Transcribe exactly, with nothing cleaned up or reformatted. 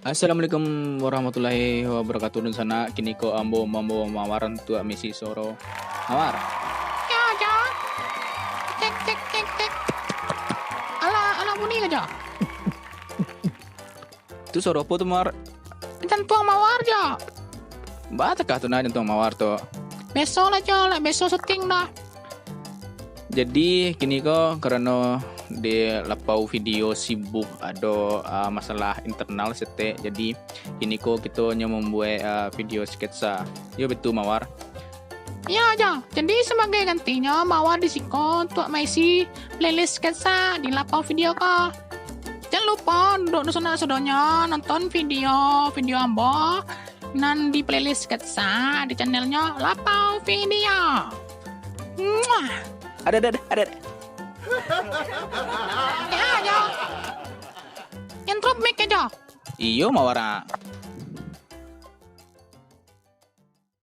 Assalamualaikum warahmatullahi wabarakatuh. Dunsanak, kiniko ambo mambawa Mawar untuak maisi suaro. Mawar. Yo, Jo. Cek, cek, cek, cek. Alah, alah bunyi lah, Jo. Tu suaro apo tu, Mawar? Jantuang Mawar, Jo. Batakah tu nah jantuang Mawar tu? Beso lah, Jo, lah beso syuting dah. Jadi, kiniko karano di lapau video sibuk ado, ah, masalah internal setek. Jadi, kiniko kito nyo mambuek, ah, video sketsa. Yo, betul, Mawar. Yo, Jo. Jadi, sabagai gantinyo, Mawar di siko untuak maisi playlist sketsa di lapau video ko. Jan lupo, dunsanak sadonyo, nonton video, video ambo nan di playlist sketsa di channelnyo Lapau Video. Muah. Ada, ada, ada, ada. Yo, Jo. Intro mic aja. Iyo, Mawar.